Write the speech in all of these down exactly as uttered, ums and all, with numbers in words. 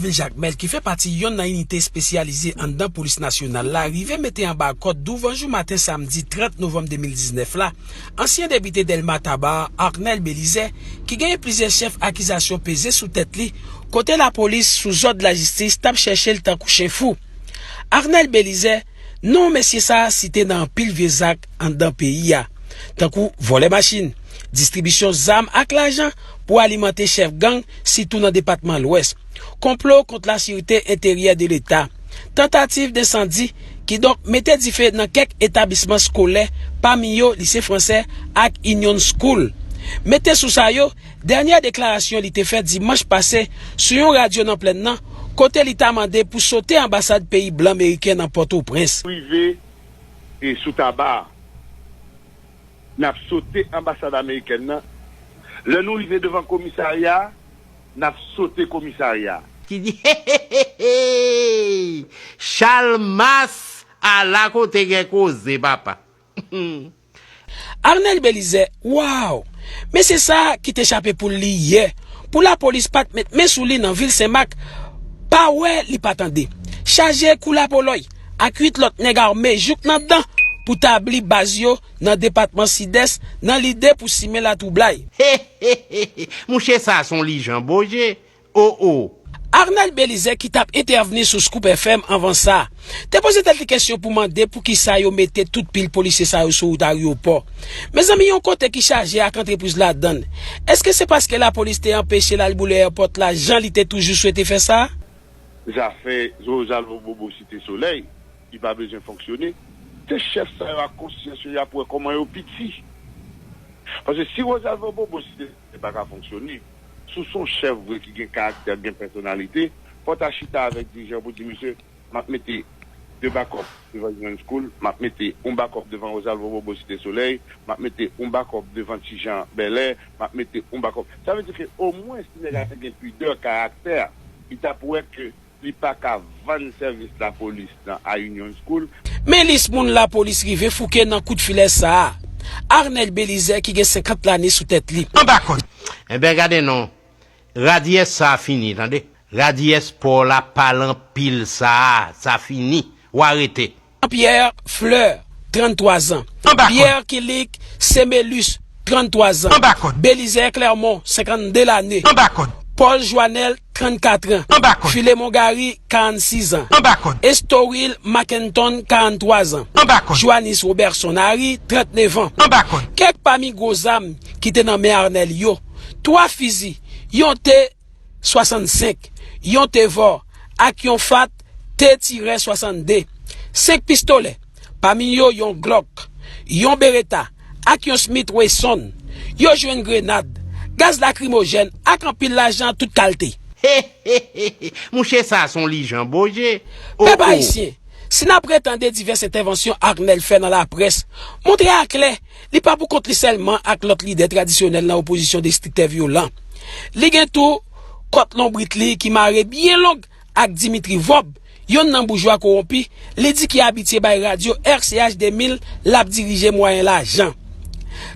Vil Jakmèl, ki fè pati yonn nan inite espesyalize anndan Polis Nasyonal la, rive mete anba kòd douvan jou maten samdi trant novanm de mil diznèf la, ansyen depite Dèlma Taba, Arnel Belizè, ki genyen plizyè chèf akizasyon peze sou tèt li, kote lapolis, sou zòd lajistis, t ap chèche l tankou chen fou. Arnel Belizè, non mesye sa a site nan anpil vye zak anndan peyi a, tankou vòlè machin, distribisyon zam ak lajan pou alimante chèf gang, sitou nan depatman Lwès, konplo kont lasirte enteryè de Leta, tantativ densandi, kidonk mete dife nan kèk etablisman skolè, pami yo lise fransè ak Union School. Mete sou sa yo, dènyè deklarasyon li te fè dimanch pase sou yon radyo nan Plèn nan, kote li ta mande pou sote anbasad peyi blan meriken nan Pòtoprens. Rive e sou Taba, n ap sote anbasad amerikèn nan. Lè nou rive devan komisarya a, n ap sote komisarya a. Ki di, hey, hey, hey! Chalmas, ala kote gen koze, papa! Arnel Belizè, waw! Mesye sa a ki te chape poul li yè, pou lapolis pa t met men sou li nan vil Senmak, pa wè li pa tande. Chaje kou lapolòy ak uit lòt nèg ame jouk nan dan pou tabli baz yo nan depatman Sidès nan lide pou simen latwoublay. Mouche sa se yon lijan boje. Oh oh. Arnel Belizè ki t ap entèvni sou Scoop F M anvan sa, te poze tèt li kesyon pou mande poukisa yo mete tout pil polisye sa yo sou wout ayewopò. Mezanmi, yon kote ki chaje ak antrepriz ladan l, èske se paske lapolis te anpeche l al boule èpòt la jan li te toujou swete fè sa? Zafè Rosalvo Bobo Site Solèy, li pa bezwen fonksyone. Se chèf sa yo ak konsyans yo y ap wè kòman yo piti. Paske si Rosalvo Bobo Site Solèy pa ka fonksyone, si w se yon chèf vre ki gen karaktè, gen pèsonalite, fò w ta chita avèk dirijan pou di, mesye, m ap mete de bakòp devan Union School, m ap mete yon bakòp devan Rosalvo Bobo Site Solèy, m ap mete yon bakòp devan Ti Jan Bèlè, m ap mete yon bakòp. Sa vle di ke omwen si nèg la te gen pidè, karaktè, li t ap wè ke li pa ka vann sèvis lapolis nan a Union School. Men lis moun lapolis rive fouke nan kout filè sa a. Arnel Belizè ki gen senkant lane sou tèt li. Anba kòd. Enben gade non. Radyès sa a fini, tande. Radyès pa w la pa l anpil sa a. Sa fini. W arete. Jean Pierre Fleur, tranntwa zan. Pierre Kilik Semelus, tranntwa zan. Belizè Clermont, senkannde lane. Paul Joanel, trannkat an. Filemon Gary, karannsis zan. Estoril Mackenton, karanntrwa zan. Joannis Roberson Harry, trannnev an. Kèk pami gwo zam ki te nan men Arnel yo, twa fizi, yon T swasannsenk, yon Tevò ak yon Fat T tirè swasannde, senk pistolè, pami yo yon Glock, yon Beretta ak yon Smith Wesson. Yo jwenn grenad, gaz lakrimojèn ak anpil lajan tout kalte. Mouche sa se yon lijan boje. Pèp ayisyen, si n ap retande divès entèvansyon Arnel fè nan laprès, montre aklè li pa pou kont li sèlman ak lòt lidè tradisyonèl nan opozisyon destriktè vyolan. Li gen tou kòt lonbrit li ki mare byen long ak Dimitri Vorbe, yonn nan boujwa kowonpi li di ki abitye bay radyo R C H de mil l ap dirije mwayen lajan.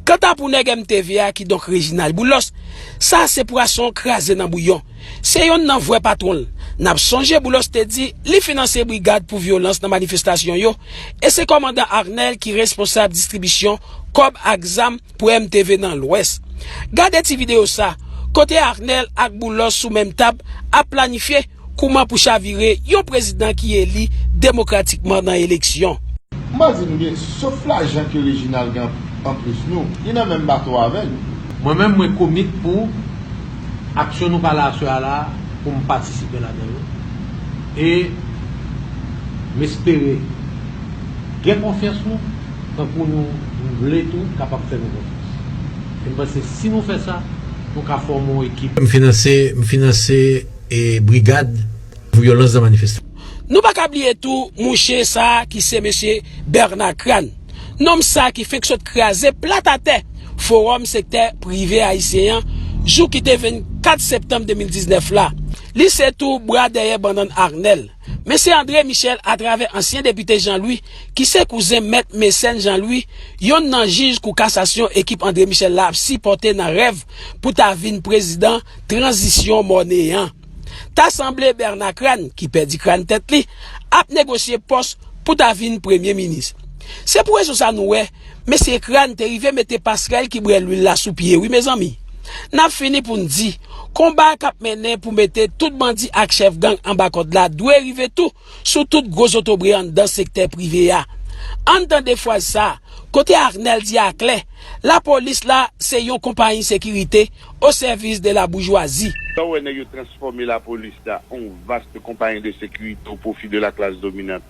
Kanta pou nèg M T V a, kidonk Reginald Boulos, sa se pwason kraze nan bouyon. Se yonn nan vwè patwon l. N ap sonje Boulos te di li finanse brigad pou vyolans nan manifestasyon yo, e se kòmandan Arnel ki responsab distribisyon kòb ak zam pou M T V nan Lwès. Gade ti videyo sa, kote Arnel ak Boulos sou menm tab ap planifye kouman pou chavire yon prezidan ki eli demokratikman nan eleksyon. M pral di nou byen, sof lajan ke Reginald gen anplis nou, li nan menm bato avè n. Mwen menm, mwen komit pou aksyon nou pale aswè a la a, pou m patisipe ladan yo. E m espere gen konfyans nou, tankou nou, nou vle tou, kapab fè nou konfyans. E m panse si nou fè sa, nou ka fòme yon ekip. M finanse, m finanse e brigad pou vyolans nan manifestasyon. Nou pa ka bliye tou mouche sa a ki se mesye Bernard Crane. Nonm sa a ki fenk sot kraze plat atè Fowòm Sektè Prive Ayisyen an jou ki te vennkat septanm de mil diznèf la. Li se tou bra dèyè bannann Arnel. Mesye André Michel atravè ansyen depite Jean Louis ki se kouzen mèt Mécène Jean Louis, yonn nan jij kou kasasyon ekip André Michel la ap sipòte nan rèv pou ta vin prezidan tranzisyon mòne an. Ta sanble Bèna Kran, ki pèdi kran tèt li, ap negosye pòs pou ta vin premye minis. Se pou rezon sa nou wè, mesye Kran te rive mete pasrèl ki bwè lwil la sou pye wi mezanmi. N ap fini pou n di, konba k ap mennen pou mete tout bandi ak chèf gang anba kòd la dwe rive tou sou tout gwo zotobre anndan sektè prive a. Ann tande fraz sa, kote Arnel di aklè, lapolis la se yon konpayi sekirite au service de la boujwazi. Sa w wè nèg yo transfòme lapolis la an yon vaste konpayi de sekirite au profit de la classe dominante.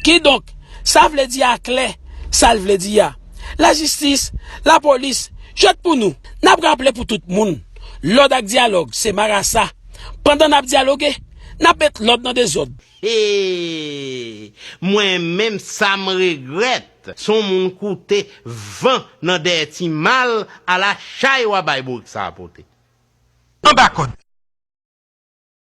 Kidonk, sa vle di aklè sa l vle di a. Lajistis, lapolis, jwèt pou nou. N ap raple pou tout moun, lòd ak dyalòg se marasa. Pandan n ap dyaloge, n ap met lòd nan dezòd. Hey! Mwen menm sa m regrèt, se yon moun koute van nan dèyè ti mal ala chay w a bay bourik sa a pote. Anba kòd,